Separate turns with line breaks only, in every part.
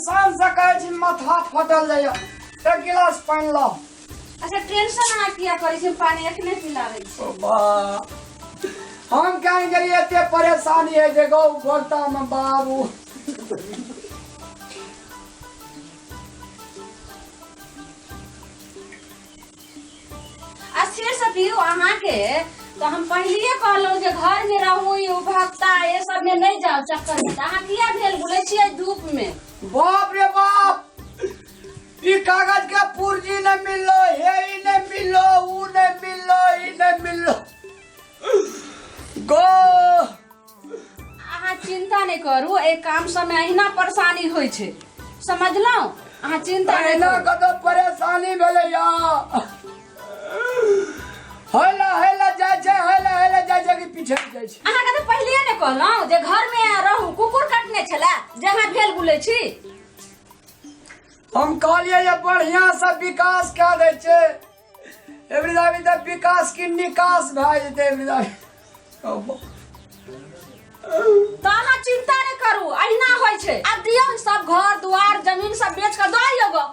Tension से कहै छी माथा फटल जाइए। एक गिलास पानि लाउ।
अच्छा, टेंशन अहाँ किया करै छी? पानि एखने पिलाबै छी।
ओ बा, हम कहीं गेलियै एते परेशानी है जे गौ भोक्ता में बाबू।
आ से सब यौ अहाँके तऽ हम पहिलिए कहलहुँ जे घर में रहू, ई उपभोक्ता ये सब में नहीं जाओ चक्कर में। तऽ अहाँ किया भेल बोलै छियै धूप में?
बाप रे बाप, ई कागज के पुर्जी नहीं मिललो, हे ई नहीं मिललो, ऊ नहीं मिललो, ई नहीं मिललो गो।
अहाँ चिंता नहि करू, एहि काम सबमे अहिना परेशानी होइ छै, समझलहुँ? अहाँ चिंता नहि
अहिना
करू।
कतौ परेशानी भेलै या हैला हैला जाइ छै, हैला हैला जाइ छै कि पीछे जाइ छै।
अहाँके तऽ पहिलिए ने कहलहुँ जे घरमे रहू, कुकुर कटने छलै जे अहाँ भेल बुलै छी।
हम कहलियै जे बढ़िया से विकास कए दै छै, एबरी दाबी तऽ विकास की निकास भए जेतै एबरी दाबी।
तऽ अहाँ चिंता नहि करू, अहिना होइ छै। आब दियौ सब घर दुआर जमीन सब बेच कऽ दऽ दियौ गो।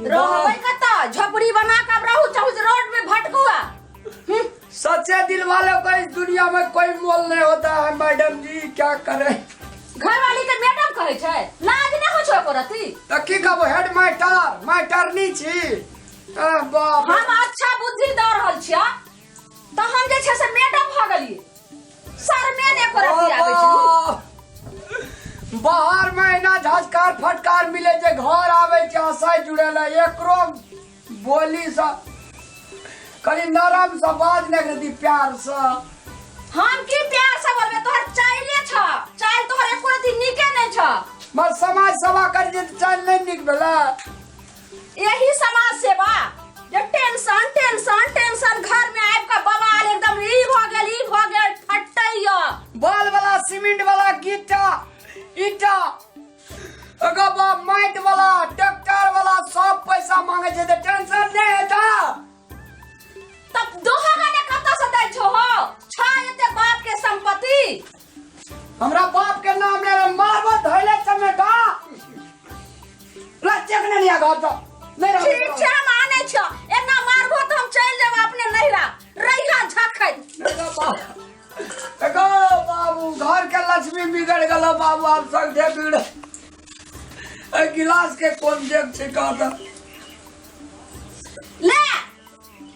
रहबै कतऽ? झोपड़ी बना कऽ आब रहू, चाहू जे रोड में भटकू आ।
सच्चे दिल वालों को इस दुनिया में कोई मोल नहीं होता है मैडम जी, क्या करें।
घरवाली के मैडम कहै छै, लाज नहि होइ छै एको रत्ती?
तऽ की कहबो, हेड मास्टर मास्टरनी छी। ए बाप रे।
हम अच्छा बुद्धि दऽ रहल छियै तऽ हम जे छै से मैडम भऽ गेलियै। शरमे ने एको रत्ती आबै छै।
बाबा। बाहर में एना झटकार फटकार मिले छै, घर आबै छै हंसाई जुड़े ला, एकरो बोली से कनि नरम से बाज नहि करती प्यार से।
हम की प्यार से बोलबे? तोहर चाइले छ, चाइल तोहर एको रत्ती नीके नहि छ।
मगर समाज सेवा करी जे चाइल नहि नीक भेलै।
यही समाज सेवा जे टेंशन टेंशन टेंशन, घर में आबि कऽ बवाल एकदम, ई भऽ गेल, ई भऽ गेल, फटैया।
बाल वाला सीमेंट वाला गिट्टा ईटा अगर बाप माटि वाला ट्रैक्टर वाला सब पैसा मांगे छै तऽ टेंशन नहि हेतै।
तब दोहा गाने कतऽ से दै छौ हो? छा एते बाप के संपत्ति।
हमरा बाप के नाम ले मारबो धैले चमेटा। ला चेक नहीं लिया घर तो नहीं रहो।
ठीक छै, हम आनै छियौ। एना मारबो तऽ हम चलि जेब अपने नैहरा, रहिहा झखैत।
एगो बाबू घर के लक्ष्मी बिगड़ गेलो बाबू, आब सगठे बिगड़। ए गिलास के कोन देख छै कहता।
ले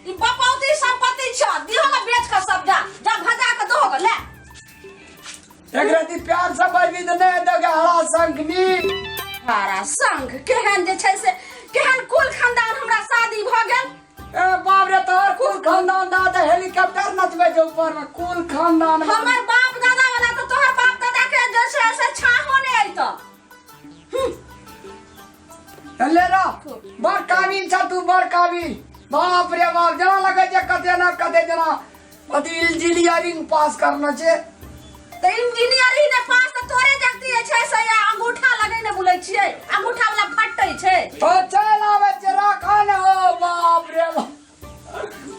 ई बपौती संपत्ति छ, दिहो के बेच के सब, जा जा भजा के दहो के ले।
एकरा दी प्यार से बजबी तऽ नहि हेतौ के हरा शंखनी।
हरा शंख केहन जे छै से केहन कुल खानदान हमरा शादी भऽ गेल।
ए बाप रे, तोहर कुल खानदान दा तऽ हेलीकॉप्टर नचबै छै ऊपर में कुल खानदान में।
हमर बाप दादा वाला तऽ तोहर बाप दादा के जे छै से छाहो नहि अइतौ।
ले रह, बड़ काबिल छ तू, बड़ काबिल। बाप रे बाप, जेना लगै छै कते ना कते जेना अथी इंजीनियरिंग पास करना छै।
तऽ इंजीनियरिंग ने पास तऽ तोरे जगती छै से या अंगूठा लगै ने बुलै छियै, अंगूठा वाला फटै छै।
ओ चल आबै छै, राखा ने। ओ बाप रे बाप,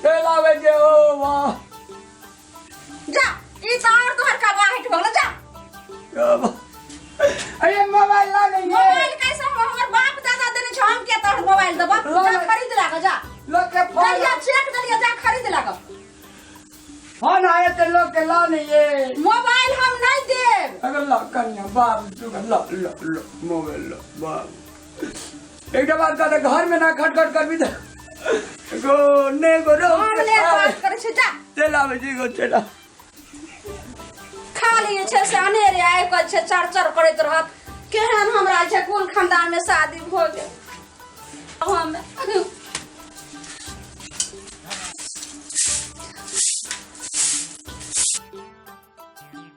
चल आबै छै। ओ बाप।
जा, ई तऽ और तोहर कबाहट भऽ गेलो, जा।
ओ बाप। अरे मोबाइल ला नहीं।
मोबाइल कैसे? हम हमर बाप दादा देने छौ, हम के तोहर मोबाइल देबो?
ला
जा
ले।
खरीद लाग जा।
लोग के फोन
दलिया चेक दलिया, जा खरीद लाग।
फोन आए तो लोग के ला नहीं ये।
मोबाइल हम नहीं देब।
अगर ला कन्या बाप तू ला ला ला मोबाइल ला बाप। एक बात कहते घर में ना खटखट कर भी तो गो ने गो रो।
हम ले बात करे छै, जा।
चला आबै छी गो, चला।
खाली जे छै से अनेरे आबि कऽ छै चर चर करैत रहत। केहन हमरा छै कुल खानदान में शादी भऽ गेल। हम